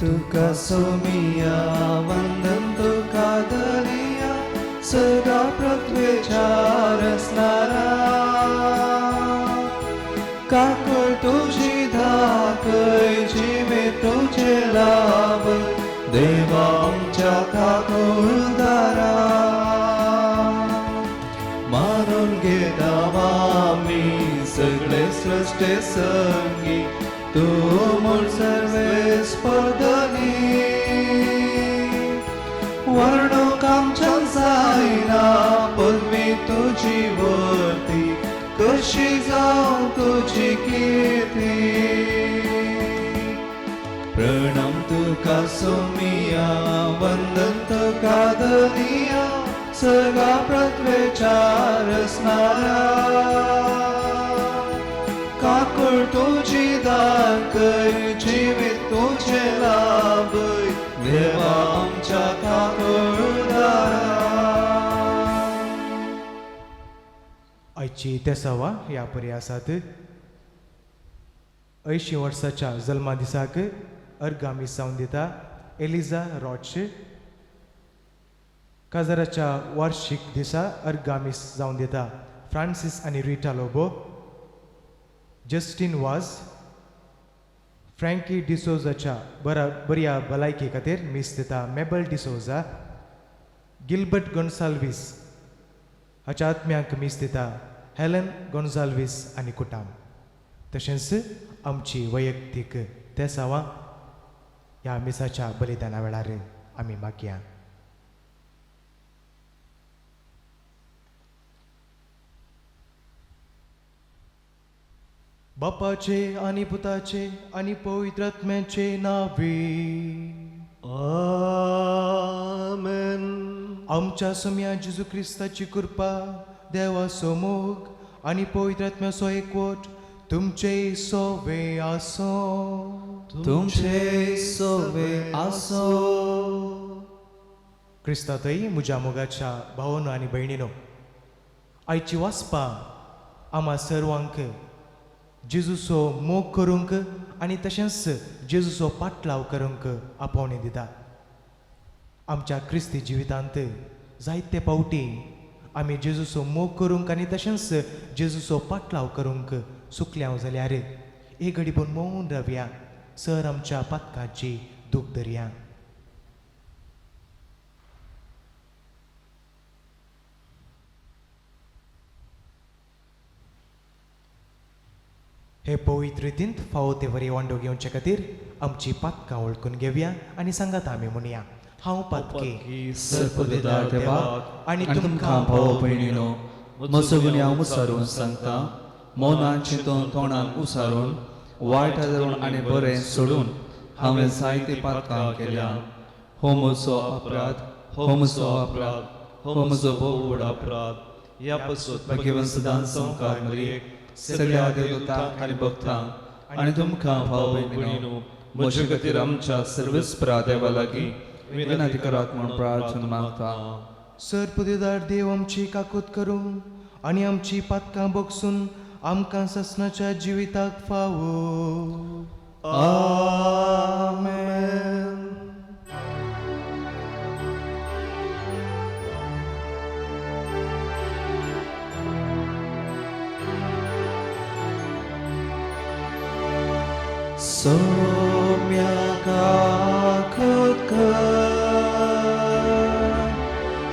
तुका सोमिया, वंदन तुका धनिया, सदा पृथ्वेच्या रसणारा. काकूळ तुजी धाकय, जिवे तुझे लाभ, देवा आमच्या काकुळदारा. मानून घेता आमी सगळे सृष्टे संगी, तूं म्हूण सर्वेस्पदनी. वर्णूक आमच्यान जायना पदवी तुजी वर्ती, कशी जावं तुजी किर्ती. प्रणाम तुका सोमिया, वंदन तुका धनिया, सगळा पृथ्वेच्या रसणारा. काकूळ तुजी दाखय, जिवीत तुझे लाभय, देवा आमच्या काकुळदारा. आयची तेसावा ह्या परी आसात. 80 वर्साच्या जल्मा दिसाक अर्गामी जावन दिता एलिजा रॉच. काजाराच्या वार्षिक दिसा अर्गामीस जावन दिता फ्रांसीस आनी रिटा लोबो, जस्टीन वाज, फ्रँकी डिसोजाच्या बऱ्या भलायकी खातीर मीस दिता मेबल डिसोजा, गिल्बर्ट गोन्साल्वीस हाच्या आत्म्याक मीस दिता हेलन गोन्साल्वीस आनी कुटाम. तशेंच आमची वैयक्तीक तेसावां ह्या मिसाच्या बलिदाना वेळार आमी मागया. बापाचे आनी पुताचे आनी पवित्र आत्म्याचे नावे. आमेन. आमच्या सोम्या जेजू क्रिस्ताची कृपा, देवाचो मोग आनी पवित्र आत्म्याचो एकवट तुमचे सोवे आसो. तुमचे सोवे आसो. क्रिस्तांतय म्हज्या मोगाच्या भावानो आनी भयणीनो, आयची वाचपा आमा सर्वांक जेजूचो मोग करूंक आनी तशेंच जेजूचो पाटलाव करूंक आपोवणें दिता. आमच्या क्रिस्ती जिवितांत जायते फावटी आमी जेजूचो मोग करूंक आनी तशेंच जेजूचो पाटलाव करूंक चुकल्या जाल्यार एक घडी पूण मौन रावया, सर आमच्या पातकाची दूख धरया. हे पवित्र रितींत फावो ते वरी वांडो घेवचे खातीर आमची पातकां वळखून घेवया आनी सांगात आमी म्हणया, हांव पातकी सर्पदेदार देवाक आनी आनी तुमकां भाव भयणीनो म्हजो गुन्यांव उसारून सांगता, मनान चिंतून तोंडान उसारून वायट धरून आनी बरें सोडून हांवें जायते पातकां केल्या. हो म्हजो अपराध, हो म्हजो अपराध, हो म्हजो भोव व्हड अपराध. ह्या पासून भगवंत सदां संवकार मरियेक, सगळ्या देवदूतांक आनी भक्तांक आनी तुमकां भाव भयणीनो म्हजे खातीर आमच्या सर्वेस्परा देवा लागीं विनंती करात म्हूण प्रार्थना मागता. सर्पदेदार देव आमची काकूत करूं आनी आमची पातकां बगसून आमकां ससनाच्या जिविताक फावो. आमेन. सोम्या काकूत कर,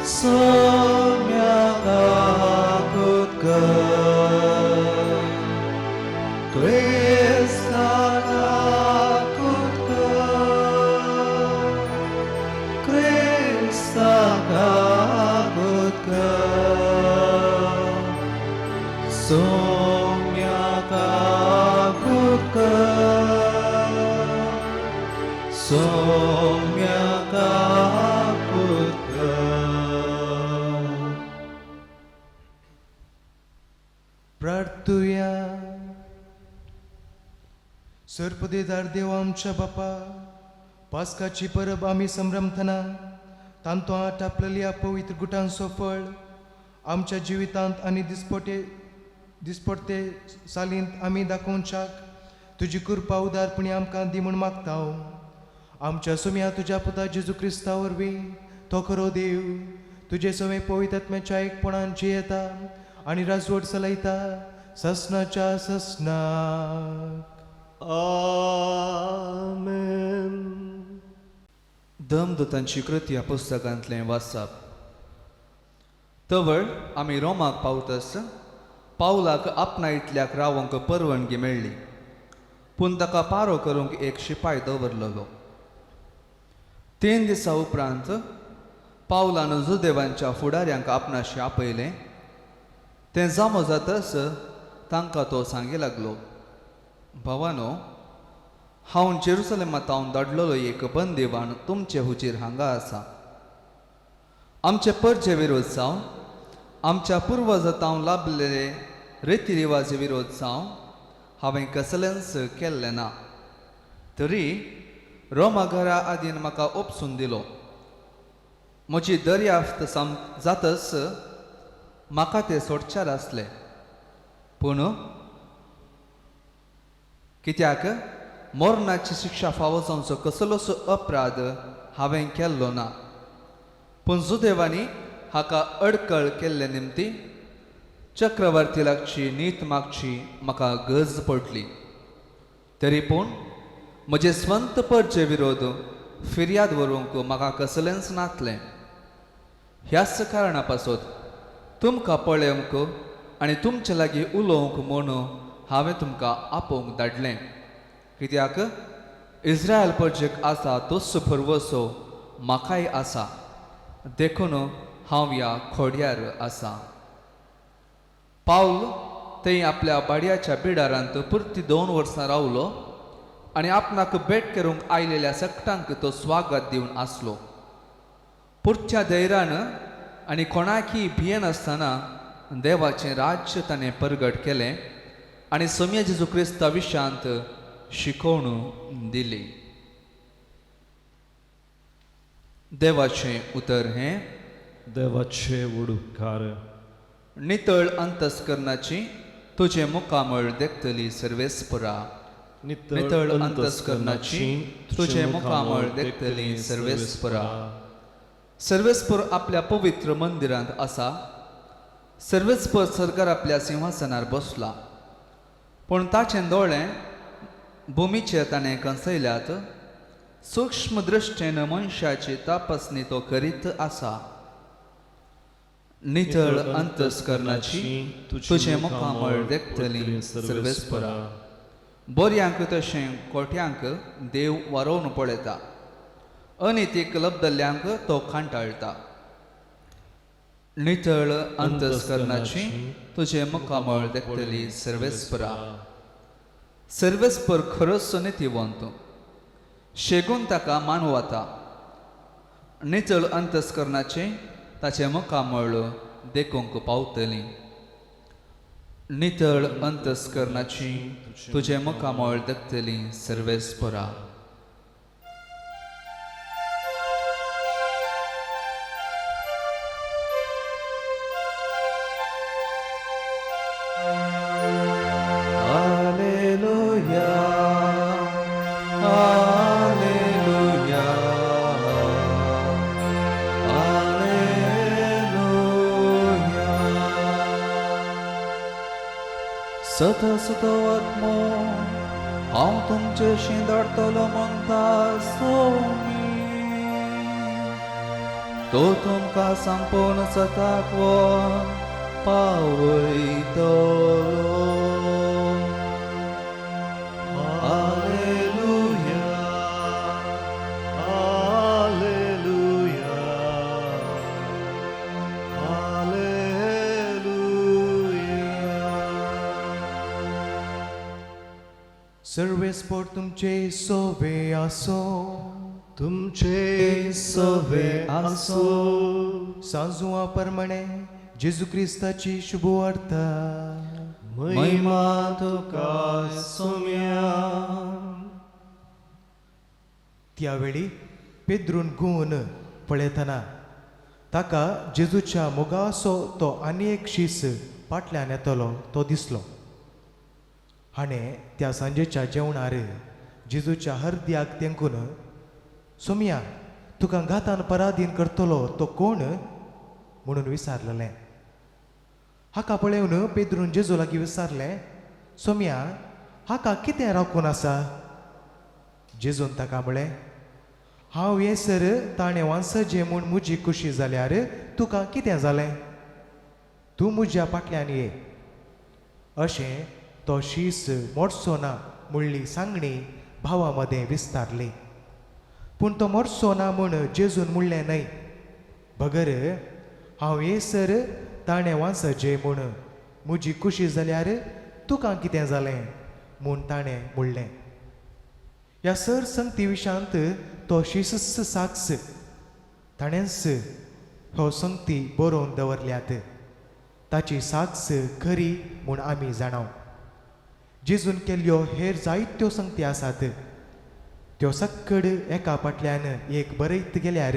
सोम्या काकूत कर, क्रिस्ता काकूत कर, क्रिस्ता काकूत कर, सोम्या काकूत कर, सोम्या काकूत कर. प्रार्थुया. सर्पदेदार देव आमच्या बापा, पास्काची परब आमी संभ्रमतना तांतूं आटापलेल्या पवित्र गुटांचो फळ आमच्या जिवितांत आनी दिसपट्टे सालींत आमी दाखोवच्याक तुजी कृपा उदारपणी आमकां दी म्हूण मागता. आमच्या सुम्या तुज्या पुता जेजू क्रिस्ता वरवीं तो खरो देव तुजे सवे पवित्र आत्म्याच्या एकपणान जियेता आनी राजवट चलयता ससनाच्या ससनाक. आमेन. दमदूतांची कृती ह्या पुस्तकांतलें वाचप. तवळ आमी रोमाक पावतस पावलाक आपणा इतल्याक रावंक परवानगी मेळ्ळी, पूण ताका पारो करूंक एक शिपाय दवरलेलो. 3 दिसां उपरांत पावलान जुदेवांच्या फुडाऱ्यांक आपणाशी आपयलें. तें जामो जातच तांकां तो सांगी लागलो, भावानो, हांव जेरुसलेमांत हांव धाडलेलो एक बंदिवान तुमचे हुजीर हांगा आसा. आमचे परजे विरोध जावन, आमच्या पुर्वजांत लाभलेले रिती रिवाजे विरोध जावन हांवें कसलेंच केल्लें ना, तरी रोमा घरा आदीन म्हाका ओपसून दिलो. म्हजी दर्याफ्त जातच म्हाका ते सोडच्यार आसले, पूण कित्याक मरणाची शिक्षा फावो जावचो कसलोच अपराध हांवें केल्लो ना. पूण जुदेवांनी हाका अडकळ केल्ले निमती चक्रवर्ती लागची नीत मागची म्हाका गरज पडली. तरी पूण म्हजे स्वंत परजे विरोध फिर्याद व्हरूंक म्हाका कसलेंच नातलें. ह्याच कारणा पासत तुमकां पळोवंक आनी तुमचे लागीं उलोवंक म्हूण हांवें तुमकां आपोवंक धाडलें, कित्याक इस्रायल परजेक आसा तोच भरवसो म्हाकाय आसा, देखून हांव ह्या खोड्यार आसा. पावल थंय आपल्या बाडयाच्या बिडारांत पुरती 2 वर्सां रावलो आनी आपणाक भेट करूंक आयलेल्या सगटांक तो स्वागत दिवन आसलो. पुरत्या धैर्यान आनी कोणाकय भियेनासतना देवाचें राज्य ताणें परगट केलें आनी सोम्या जेजू क्रिस्ता विशांत शिकोवण दिली. देवाचें उतर हें. देवाचे उडकार. नितळ अंतस्करणाची तुजें मुखामळ देखतली सर्वेस्परा. नितळ अंतस्करणाची तुजें मुखामळ देखतली सर्वेस्परा. सर्वेस्पर आपल्या पवित्र मंदिरांत आसा. सर्वेस्पर सरकार आपल्या सिंहासनार बसला, पूण ताचें दोळे भुमीचेर ताणें कंसयल्यात. सूक्ष्म दृश्टेन मनशाची तपासणी तो करीत आसा. नितळ अंतस्करणाची तुजें मुखामळ देखतली सर्वेस्परा. बऱ्यांक तशें कोट्यांक देव वारोवन पळयता, अनितीक लब्दल्यांक तो खांटाळटा. नितळ अंतस्करणाची तुजें मुखामळ देखतली सर्वेस्परा. सर्वेस्पर खरोच नितीवंत, शेगून ताका मानवता. नितळ अंतस्करणाचें ताचें मुखामळ देखूंक पावतली. नितळ अंतस्करणाची तुजें मुखामळ देखतली सर्वेस्परा. सत आत्मो हांव तुमचेशी धाडटलो म्हणटा सोमी, तो तुमकां संपूर्ण सताक पावयतलो. Hallelujah, hallelujah, hallelujah. सर्वेस्पर तुमचे सोवे आसो. तुमचे सवे आसो. सांजुआ परमणे जेजू क्रिस्ताची शुभवार्ता. महिमा तुका सोम्या. त्यावेळी पेद्रून गुवन पळयतना ताका जेजूच्या मोगासो तो आनी एक शीस फाटल्यान येतलो तो दिसलो. हाणें त्या सांजेच्या जेवणार जेजूच्या हरद्याक तेंकून सोमया तुका घातान पराधीन करतलो तो कोण म्हणून विचारलेलें. हाका पळोवन पेद्रून जेजू लागीं विचारलें, सोमया हाका कितें राखून आसा? जेजून ताका म्हळें, हांव येसर ताणें वांसजें म्हूण म्हजी खुशी जाल्यार तुका कितें जालें? तूं म्हज्या फाटल्यान ये. अशें तो शीस मोडचो ना म्हणली सांगणी भावा मदें विस्तारली. पूण तो मोडचो ना म्हूण जेजून म्हणलें न्हय, बगर हांव येसर ताणें वांसजें म्हूण म्हजी खुशी जाल्यार तुका कितें जालें म्हूण ताणें म्हणलें. ह्या सर संगती विशांत तो शिस साक्ष ताणेंच हो संगती बरोवन दवरल्यात. ताची साक्ष खरी म्हूण आमी जाणाव. जेजून केल्ल्यो हेर जायत्यो संगती आसात, त्यो सक्कड एका फाटल्यान एक बरयत गेल्यार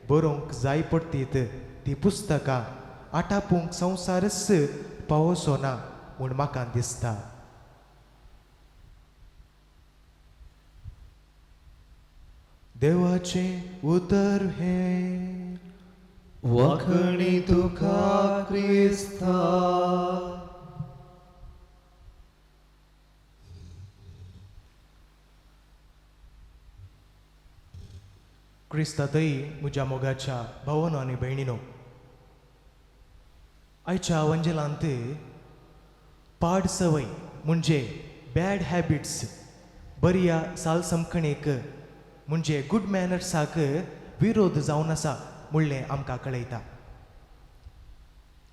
बरोवंक जाय पडटीत ती पुस्तकां आटापूंक संवसारच पावोसो ना म्हूण म्हाका दिसता. देवाचें उतर हें. वाखणी तुका क्रिस्ता. क्रिस्तांतय म्हज्या मोगाच्या भावानो आनी भयणीनो, आयच्या वंजेलांत पाड संवय म्हणजे बॅड हॅबिट्स बऱ्या सालसमखणेक म्हणजे गुड मॅनर्साक विरोध जावन आसा म्हणलें आमकां कळयता.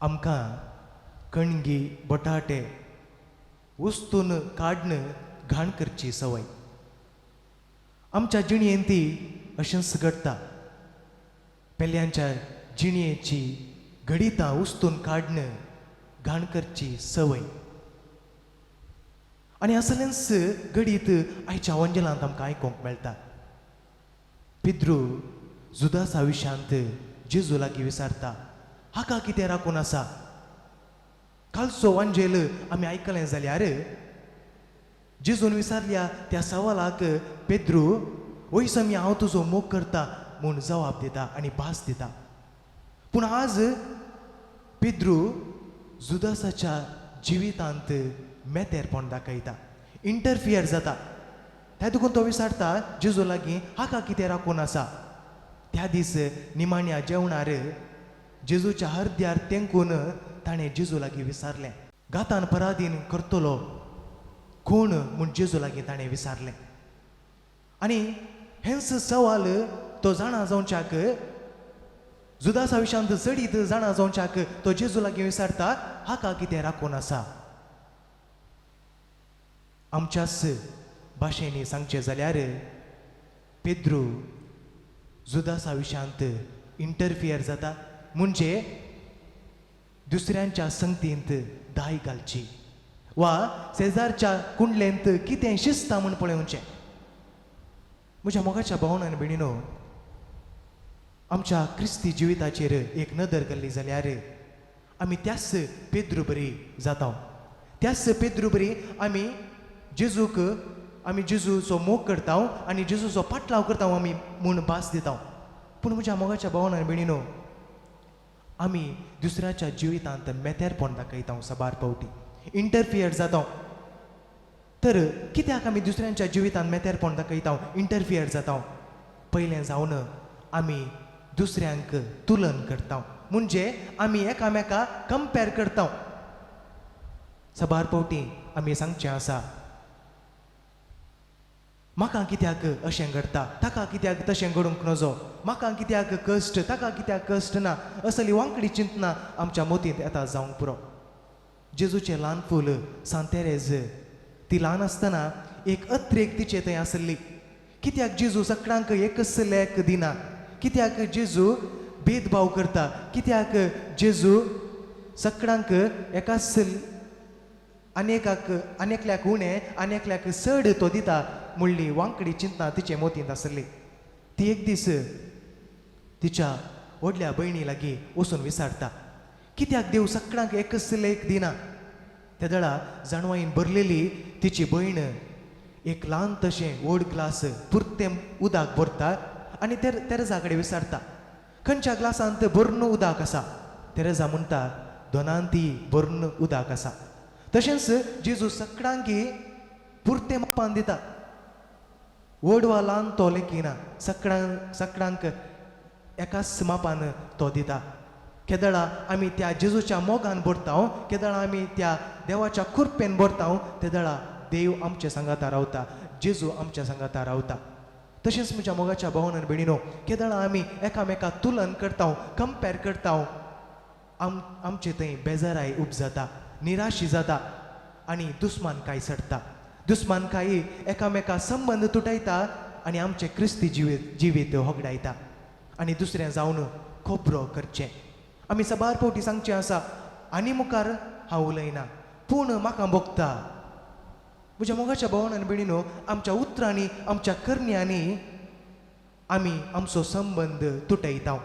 आमकां कणगी बटाटे उस्तून काडून घाण करची संवय आमच्या जिणेंत ती अशेंच घडटा. पेल्यांच्या जिणेची घडितां उस्तून काडून घाण करची संवय आनी असलेंच घडीत आयच्या वंजलांत आमकां आयकूंक मेळटा. पिद्रू जुदासा विशांत जेजू लागीं विचारता, हाका कितें राखून आसा? कालचो वांजेल आमी आयकलें जाल्यार जेजून विचारल्या त्या सवालाक पेद्रू वयसमी हांव तुजो मोग करता म्हूण जवाब दिता आनी भास दिता. पूण आज पेद्रू जुदासाच्या जिवितांत मेतेरपण दाखयता, इंटरफियर जाता. त्या देखून तो विचारता जेजू लागीं, हाका कितें राखून आसा? त्या दीस निमाण्या जेवणार जेजूच्या हरद्यार तेंकून ताणें जेजू लागीं विचारलें, गातान पराधीन करतलो कोण म्हूण जेजू लागीं ताणें विचारलें. आनी हेंच सवाल तो जाणा जावच्याक जुदासा विशांत चडीत जाणा जावच्याक तो जेजू लागीं विचारता, हाका कितें राखून आसा? आमच्याच भाशेंनी सांगचें जाल्यार पेद्रू जुदासा विशांत इंटरफियर जाता म्हणजे दुसऱ्यांच्या संगतींत दाय घालची वा शेजारच्या कुंडलेंत कितें शिजता म्हूण पळोवचें. म्हज्या मोगाच्या भावन आनी भयणीनो, आमच्या क्रिस्ती जिविताचेर एक नदर घाली जाल्यार आमी त्याच पेद्रू बरी जाता. त्याच पेद्रू बरी आमी जेजूक आमी जेजूचो मोग करता आनी जेजूचो पाटलाव करता आमी म्हूण भास दिता. पूण म्हज्या मोगाच्या भावन आनी भयणीनो, आमी दुसऱ्याच्या जिवितांत मेतेरपण दाखयता, साबार पावटी इंटरफियर जाता. तर कित्याक आमी दुसऱ्यांच्या जिवितांत मेतेरपण दाखयता, इंटरफियर जाता? पयलें जावन आमी दुसऱ्यांक तुलन करता, म्हणजे आमी एकामेका कंपेर करता. साबार पावटी आमी सांगचें आसा, म्हाका कित्याक अशें घडटा, ताका कित्याक तशें घडूंक नजो, म्हाका कित्याक कश्ट, ताका कित्याक कश्ट ना, असली वांकडी चिंतना आमच्या मोतींत येता जावंक पुरो. जेजूचें ल्हान फूल सांतेरेज ती ल्हान आसतना एक अत्रेक तिचे थंय आसली. कित्याक जेजू सगळ्यांक एकच लेख दिना? कित्याक जेजू भेदभाव करता? कित्याक जेजू सगळ्यांक एकाच अनेकाक अनेकल्याक उणें अनेकल्याक चड तो दिता म्हणली वांकडी चिंतना तिचे मोतींत आसली. ती एक दीस तिच्या व्हडल्या भयणी लागीं वचून विचारता, कित्याक देव सगळ्यांक एकच लेख दिना? त्या दळा जाणवायेन भरलेली तिची भयण एक ल्हान तशें व्हड ग्लास पुरतें उदक भरता आनी तेरेजा कडेन विचारता खंयच्या ग्लासांत भरून उदक आसा. तेरेजा म्हणटा दोनांती भरून उदक आसा. तशेंच जेजू सगळ्यांकी पुरतें मापान दिता, व्हड वा ल्हान तो लेखिना, सगळ्यांक एकाच मापान तो दिता. केदळा आमी त्या जेजूच्या मोगान भरता, केदळा आमी त्या देवाच्या कृपेन भरता, तेदळा देव आमच्या सांगाता रावता, जेजू आमच्या सांगाता रावता. तशेंच म्हज्या मोगाच्या भावन आनी भयणीनो, केदळा आमी एकामेका तुलन करता, कंपेर करता, आमचे थंय बेजाराय उपजाता, निराशी जाता आनी दुस्मानकाय चडटा. दुस्मानकाय एकामेका संबंद तुटयता आनी आमचें क्रिस्ती जिवीत होगडायता आनी दुसरें जावन खबरो करचें. आमी साबार फावटी सांगचें आसा आनी मुखार हांव उलयना पूण म्हाका भोगता. म्हज्या मोगाच्या भावन आनी भयणीनो, आमच्या उतरांनी आमच्या करण्यांनी आमी आमचो संबंद तुटयता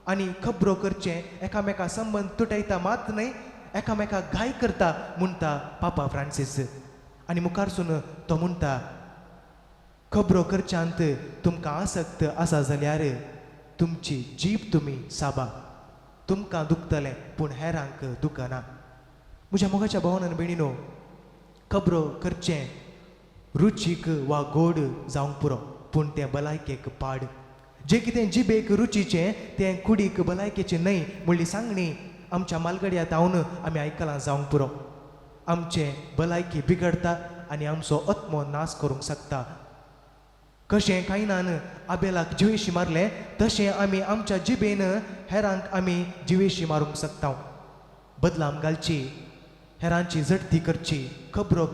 आनी खबरो करचें एकामेका संबंद तुटयता मात न्हय, एकामेका घाय करता म्हणटा पापा फ्रांसीस. आनी मुखारसून तो म्हणटा खबरो करच्यांत तुमकां आसक्त आसा जाल्यार तुमची जीब तुमी साबा, तुमकां दुखतलें पूण हेरांक दुखना. म्हज्या मोगाच्या भावन आनी भयणीनो, खबरो करचें रुचीक वा गोड जावंक पुरो पूण तें भलायकेक पाड. जें कितें जिबेक रुचीचें तें कुडीक भलायकेचें न्हय म्हणली सांगणी आमच्या मालगड्या धांवन आमी आयकलां जावंक पुरो. आमचें भलायकी बिगडटा आनी आमचो आत्मो नाश करूंक शकता. कशें कायनान आबेलाक जिवेशी मारलें तशें आमी आमच्या जिबेन हेरांक आमी जिवेशी मारूंक शकता. बदलाम घालची, हेरांची झडती करची, खबरो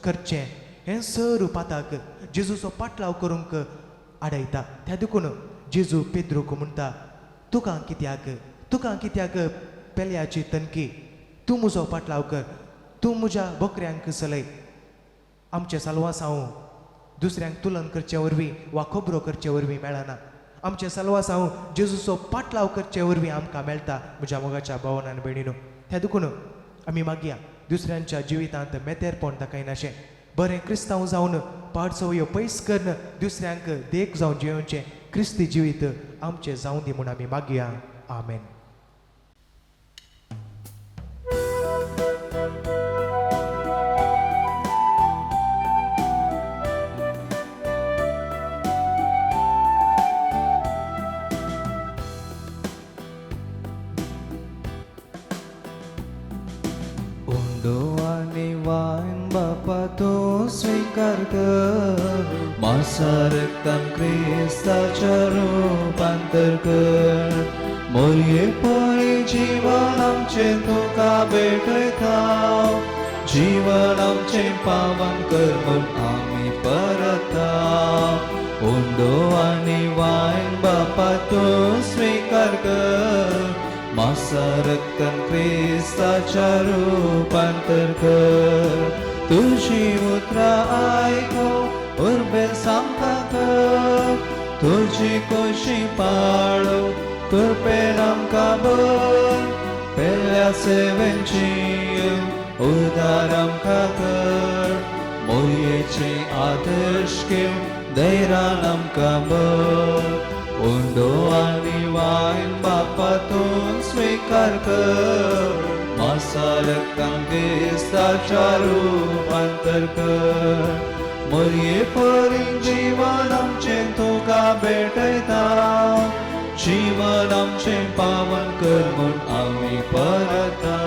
करचें हें सर पाताक जेजूचो पाटलाव करूंक आडयता. त्या देखून जेजू पेद्रूक म्हणटा तुका कित्याक, तुका कित्याक पेल्याची तनकी, तूं म्हजो पाटलाव कर, तूं म्हज्या बकऱ्यांक चलय. आमचें साल्वासांव दुसऱ्यांक तुलन करचे वरवीं वा खबरो करचे वरवीं मेळना. आमचें साल्वासांव जेजूचो पाटलाव करचे वरवीं आमकां मेळटा. म्हज्या मोगाच्या भावन आनी भयणीनो, त्या देखून आमी मागया दुसऱ्यांच्या जिवितांत मेतेरपण दाखयनाशें, बरें क्रिस्तांव जावन पाड संवयो पयस करून दुसऱ्यांक देख जावन जियोवचें क्रिस्ती जिवीत आमचें जावं दी म्हूण आमी मागया. आमेन. बापा तूं स्वीकार कर, मासा रक्तान क्रिस्ताच्या रुपांतर कर, मोरये परी जीवन आमचें तुका भेटयता, जीवन आमचें पावन कर म्हूण आमी परता. उंडो आनी वायन बापा तूं स्वीकार कर, मासा रक्तान क्रिस्ताच्या रुपांतर कर, तुजी उतरां आयको उर्बेन सामकां कर, तुजी खोशी पाळो कृपेन आमकां भर, पेल्या सेवेंची उदार आमकां कर, मोरयेचे आदर्श घेवन धैर्यान आमकां भर. उंडो आनी वायन बापा तूं स्वीकार कर, मासा रक्तान क्रिस्ताच्या रुपांतर कर, मोरये परी जीवन आमचें तुका भेटयता, जीवन आमचें पावन कर म्हूण आमी परता.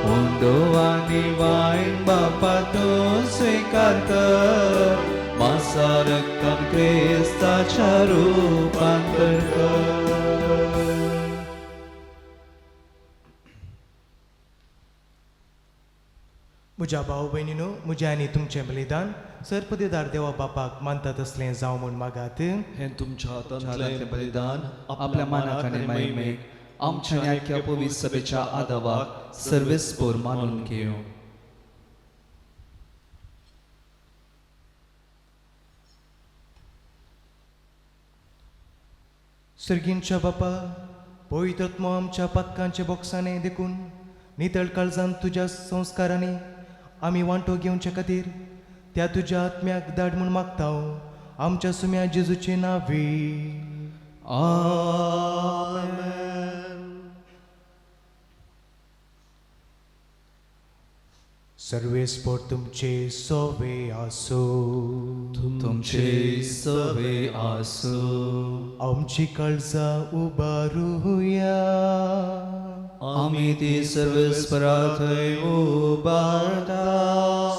उंडो आनी वायन बापा तूं स्वीकार कर, मासा रक्तान क्रिस्ताच्या रुपांतर कर. म्हज्या भाव भयणीनो, म्हजें आनी तुमचें बलिदान सर्पदेदार देवा बापाक मानता तसलें जावं म्हूण मागात. हें तुमच्या हातांतलें बलिदान आपल्या मानाक आनी महिमेक आमच्या न्यायक्या पवित्र सभेच्या आदावाक सर्वेस्पोर मानून घेवं. सर्गींच्या बापा, पवित्र आत्मो आमच्या पातकांच्या बोक्सांनी देखून नितळ काळजान तुज्या संस्कारांनी आमी वांटो घेवचे खातीर त्या तुज्या आत्म्याक धाड म्हूण मागता. आमच्या सुम्या जेजूचे नावी. आमेन. सर्वेस्पोर तुमचे सोवे आसो. तुमचे सवे आसो. आमची काळजां उबारुया. आमी ती सर्वेस्परा थंय उबारता.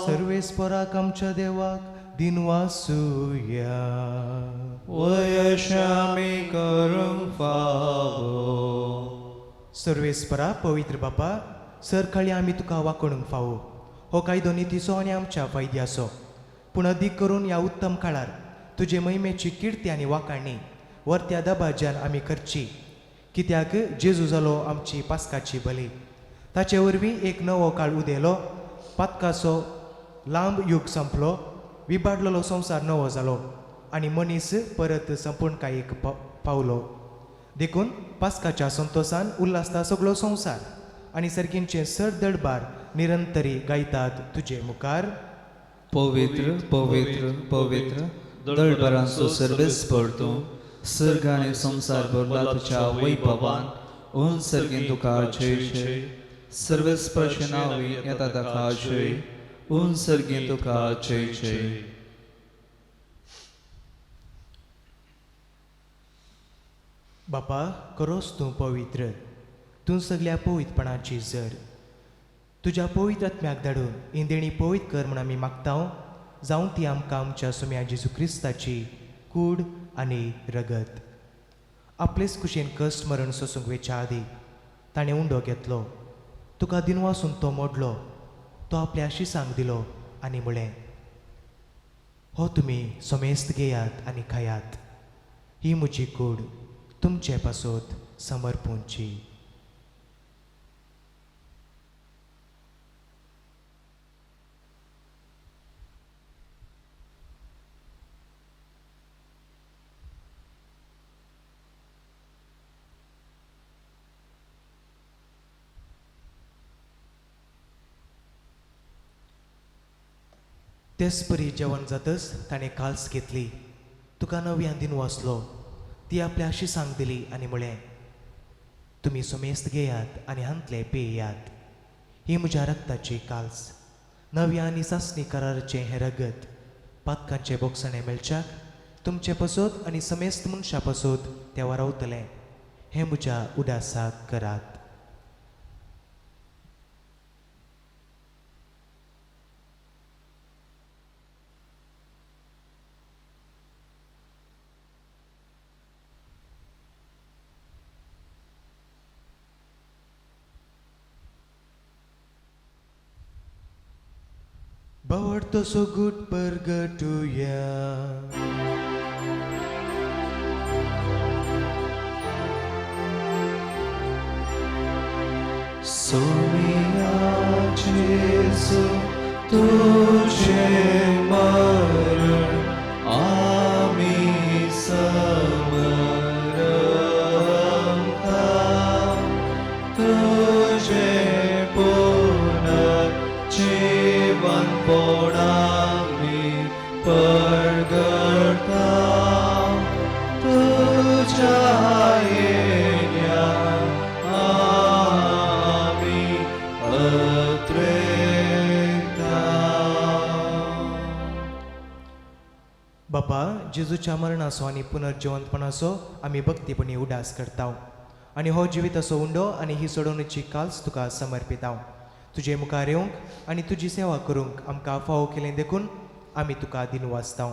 सर्वेस्पराक आमच्या देवाक दिनवासुया. वयशामी करूंक फावो. सर्वेस्परा पवित्र बापा, सरकाळी आमी तुका वाकोणूंक फावो. हो कायदो नितीचो आनी आमच्या फायद्याचो, पूण अदीक करून ह्या उत्तम काळार तुजे महिमेची किर्ती आनी वाखाणी वरत्या दबाज्यान आमी करची. कित्याक जेजू जालो आमची पास्काची बली. ताचे वरवीं एक नवो काळ उदेलो, पातकाचो लांब युग संपलो, विबाडलेलो संवसार नवो जालो आनी मनीस परत संपूर्णकायेक पावलो. देखून पास्काच्या संतोसान उल्हासता सगळो संवसार आनी सर्गींचे सर दडबार निरंतरी गायतात तुजे मुखार. पवित्र पवित्र पवित्र दळभरांचो सर्वेस्पर तूं, सर्ग आनी संवसार भरला तुज्या वैभवान. उन सर्गीन तुका जय जय. सर्वेस्पराचे नांवी येता ताका जय. उन सर्गीन तुका जय जय. बापा, करोस तूं पवित्र, तूं सगल्या पवित्रपणाची जर. तुज्या पवित्र आत्म्याक धाडून इंदेणी पवित्र कर म्हूण आमी मागता. जावं ती आमकां आमच्या सुम्या जेजू क्रिस्ताची कूड आनी रगत. आपलेच कुशेन कश्ट मरण सोसूंक वेच्या आदी ताणें उंडो घेतलो, तुका दिनवासून तो मोडलो, तो आपल्या शिसांक दिलो आनी म्हळें, हो तुमी समेस्त घेयात आनी खायात. ही म्हजी कूड तुमचे पासत समर्पूंची. तेच परी जेवण जातच ताणें काल्स घेतली, तुका नव्यान दिनवासलो, ती आपल्या शिसांक दिली आनी म्हळें, तुमी समेस्त घेयात आनी हांतले पेयात. ही म्हज्या रक्ताची काल्स, नव्या आनी सासणी कराराचें हें रगत पातकांचें बोगसणें मेळच्याक तुमचे पसत आनी समेस्त मनशां पसत तें वारावतलें. हें म्हज्या उदासाक करात. बावडतो सोगूट परगटुया. सोमिया जेजू तुझे मरण आमी समरता, तुझे पुनर्जीवन आमी परगटा, तुझ्या येण्या आमी अत्रेता. बापा, जेजूच्या मरणाचो आनी पुनर्जिवंतपणाचो आमी भक्तीपणी उदास करता आनी हो जिविताचो उंडो आनी ही सोडवणुची काल्स तुका समर्पिता. तुजे मुखार येवंक आनी तुजी सेवा करूंक आमकां फावो केलें देखून आमी तुका दिनवासता.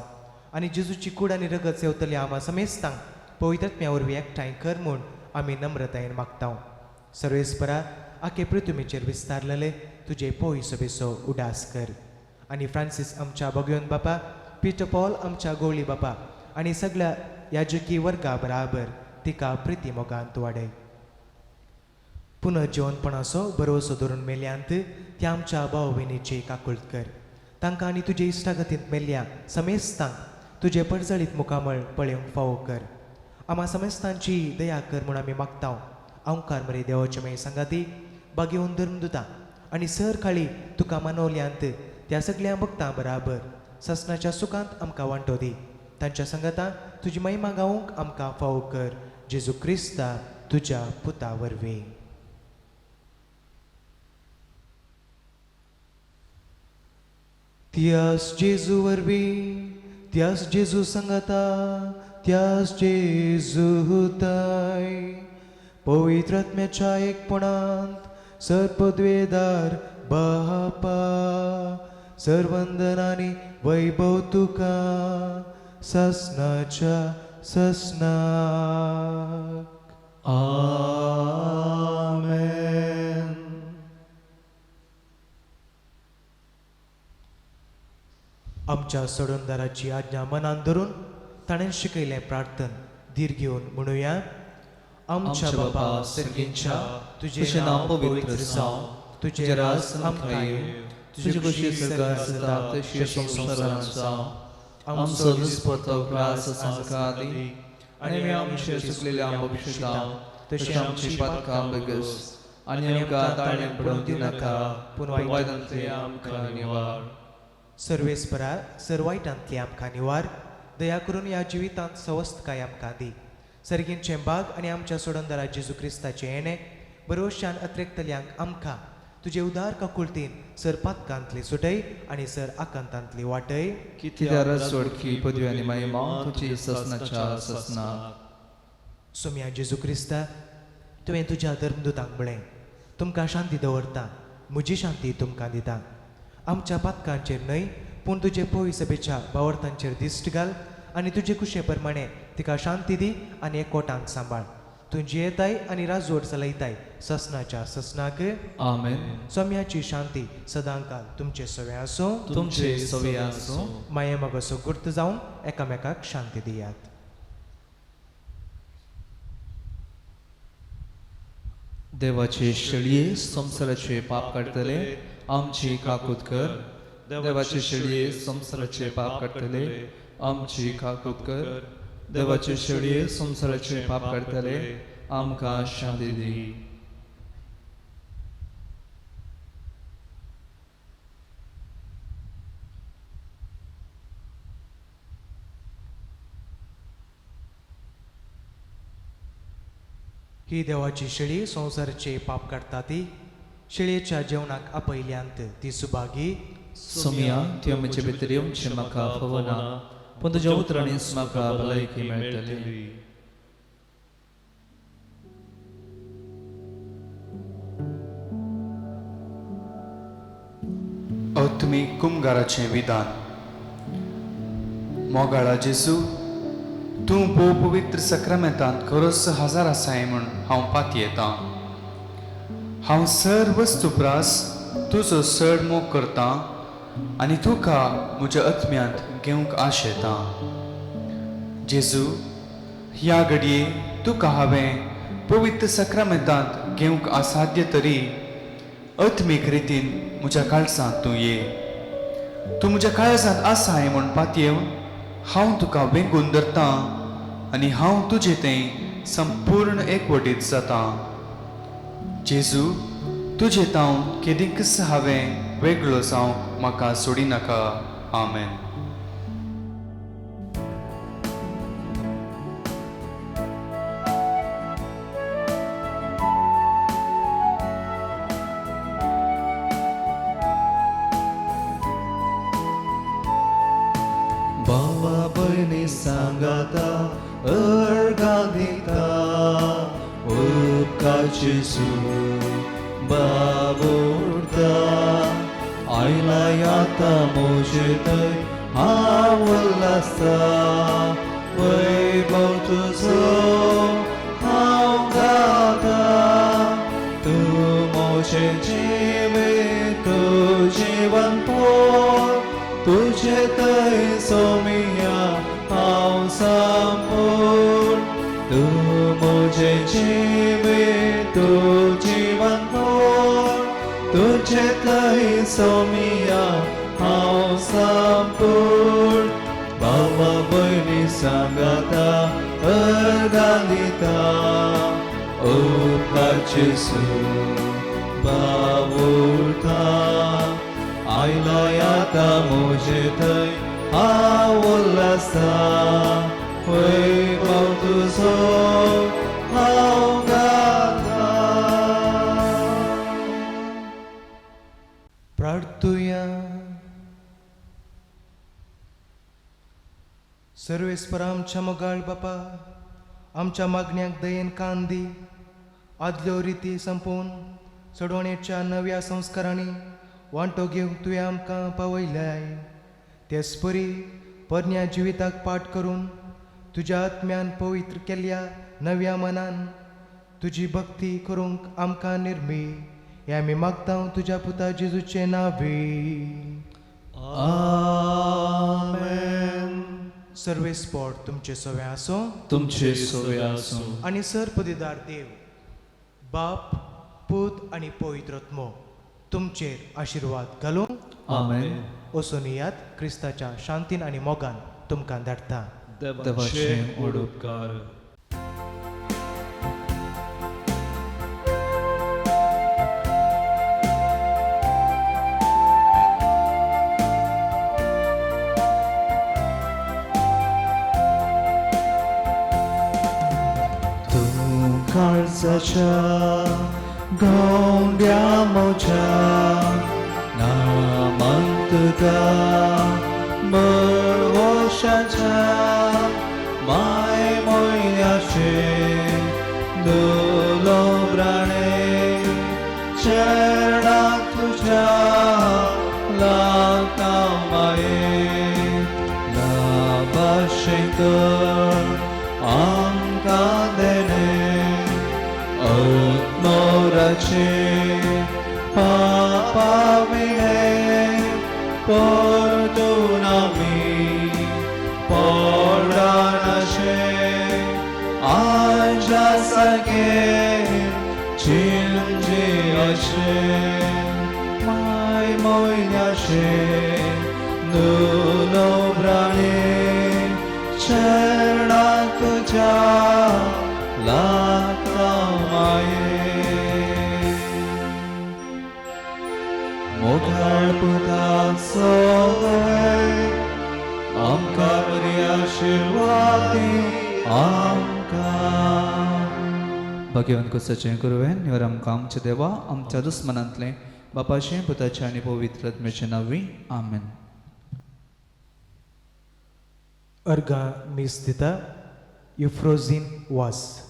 आनी जेजूची कूड आनी रगत सेवतली आमा समेस्तांक पवित्र आत्म्या वरवीं एकठांय कर म्हूण आमी नम्रतायेन मागता. सर्वेस्परा, आखे पृथ्वीचेर विस्तारलेले तुजे पोय सभेचो उदास कर आनी फ्रांसीस आमच्या भगवंत बापा, पीटर पॉल आमच्या गोवली बापा आनी सगळ्या याजकी वर्गा बराबर तिका प्रिती मोगांत वाडय. पुनर्जिवनपणाचो भरवसो धरून मेल्यांत त्या आमच्या भाव भयणीची काकुळट कर. तांकां आनी तुजे इश्टागतींत मेल्ल्या समेस्तांक तुजे परजळीत मुखामळ पळोवंक फावो कर. आमा समेस्तांची दया कर म्हूण आमी मागता. ओंकार मरे देवाचे मागीर सांगाती बागेवन धर्मदुता आनी सर काळी तुका मानवल्यांत त्या सगळ्या भक्तां बराबर ससनाच्या सुखांत आमकां वांटो दी. तांच्या सांगाता तुजी महिमा गावंक आमकां फावो कर, जेजू क्रिस्ता तुज्या पुता वरवीं. त्यास जेजू वरवीं, त्यास जेजू सांगाता, त्यास जेजू ताय पवित्र आत्म्याच्या एकपणांत सर्पद्वेदार बापा सर्वंदनानी वैभव तुका ससनाच्या ससनाक. आमेन. आमच्या सोडणदाराची आज्ञा मनान धरून ताणें शिकयलें प्रार्थन धीर घेवन म्हणुया. आमच्या बापा सर्गींच्या, तुजें नांव पवित्र जावं, तुजें राज आमकां येवं, तुजी खुशी स्वर्गांत जाता तशी संवसारांत जावं. आमचो दिसपट्टो ग्रास आमकां दी आनी आमी आमचे चुकलेल्या बक्षिता तशी आमची पातकां बेगस आनी आमकां ताणें पडूंक दिनाका, पूण वायटांतलें आमकां निवार. सर्वेस्परा सर्वायटांतली आमकां निवार. दया करून ह्या जिवितांत सवस्तकाय आमकां दी. सर्गींचें बाग आनी आमच्या सोडणदारा जेजू क्रिस्ताचें येणें बरोवशान अत्रेकतल्यांक आमकां तुजे उदार काकुळतीन सर पातकांतली सुटय आनी सर आकांतांतली वाटय. कित्यार सोडकी पदवी आनी महिमा तुजी ससनाच्या ससनाक. सोम्या जेजू क्रिस्ता, तुवें तुज्या धर्मदुतांक म्हळें, तुमकां शांती दवरता, म्हजी शांती तुमकां दिता. आमच्या पातकांचेर न्हय पूण तुजे पवित्र सभेच्या भावार्थांचेर दिश्ट घाल आनी तुजे कुशे प्रमाणे तिका शांती दी आनी एकवटांत सांबाळ. तूं जियेताय आनी राजवट चलयताय ससनाच्या ससनाक. आमेन. सोम्याची शांती सदांकाल तुमचे सवे आसूं. तुमचे सवे आसूं. माये मगसो गुर्त जावन एकामेकाक शांती दियात. देवाचे शेळये संवसाराचे पाप काडटले आमची काकूत कर. देवाचे शेळये संवसाराचे पाप काडटले आमची काकूत कर. देवाचे शेळये संवसाराचे पाप काडटले आमकां शांती दी. ही देवाची शेळी संवसाराचे पाप काडटा ती शेळयेच्या जेवणाक आपयल्यांत ती सुभागी. सोमिया, तुवें म्हजे भितर येवचें म्हाका फावना, पूण तुज्या उतरांनीच म्हाका भलायकी मेळटली. आत्मीक कुमगाराचें विधान. मोगाळा जेजू, तूं भोव पवित्र सक्रामेंतांत खरोच हजार आसाय म्हूण हांव पातयेतां. हांव सर वस्तू प्रास तुजो चड मोग करतां आनी तुका म्हज्या आत्म्यांत घेवंक आशेतां. जेजू, ह्या घडये तुका हांवें पवित्र सक्रामेंतांत घेवंक असाध्य तरी आत्मीक रितीन म्हज्या काळजांत तूं ये. तूं म्हज्या काळजांत आसाय म्हूण पातयेवन हांव तुका वेंगून धरतां आनी हांव तुजे थंय संपूर्ण एकवटीत जातां. जेजू, तुजे तावन केदींकच हांवें वेगळो जावंक म्हाका सोडिनाका. आमेन. बाबा भयणी सांगाता अर्गां दिता उपकार जेजू बाबुरता. आयला आतां म्हजे थंय हांव उल्हासता, वैभव तुजो हांव गाता. तूं म्हजें जिवीत, तूं जिवन पोर, तुझे थंय सोमिया हांव संपूर्ण. तूं म्हजें जिवीत, तूं जिवन पोर, तुझे थंय सोमिया हांव संपूर्ण. बाबा भयणी सांगाता अर्गां दिता उपकार जेजू बाबुरता. आयला आतां म्हजे थंय हांव उल्हासता, वैभव तुजो हांव गाता. प्रार्थुया. सर्वेस्पर आमच्या मोगाळ बापा, आमच्या मागण्याक दयेन कान दी. आदल्यो रिती संपोवन चडवणेच्या नव्या संस्कारांनी वांटो घेवंक तुवें आमकां पावयल्याय. तेच परी पोरण्या जिविताक पाठ करून तुज्या आत्म्यान पवित्र केल्ल्या नव्या मनान तुजी भक्ती करूंक आमकां निर्मी. हें आमी मागता तुज्या पुता जेजूचे नांवी. आमेन. सर्वेस्पोर तुमचे सवे आसूं, तुमचे सोवे आसूं. आनी सर पदिदार देव बाप, पूत आनी पवित्र आत्मो तुमचेर आशिर्वाद घालूं. आमेन. वचून येयात, क्रिस्ताच्या शांतीन आनी मोगान तुमकां धाडटा. देवाचे देवाचे उपकार. तूं काळजाच्या गोंड्या म्हज्या नामान तुका बळवशाच्या माय मोयन्याचे दुलोब्राणे चरणा तुझ्या लागता माये लाभाशेकर आमकां देणे आत्मोराचे पापा विणे परतून आमी पडनाशे आजा सारखे चिंजी अशे माय मोयन्याशे दुलोब्राणे चरणा तुझ्या लागता माये. मोगाळ पुता सोवे आमकां बरी आशिर्वाद दी आमकां. भाग्यवंत कोसाचें कुरवें निवर आमकां आमच्या देवा आमच्या दुस्मनांतलें बापाचें पुताचें आनी पवित्र आत्म्याचें नांवी. आमेन. अर्घां मीस दिता युफ्रोझीन वास.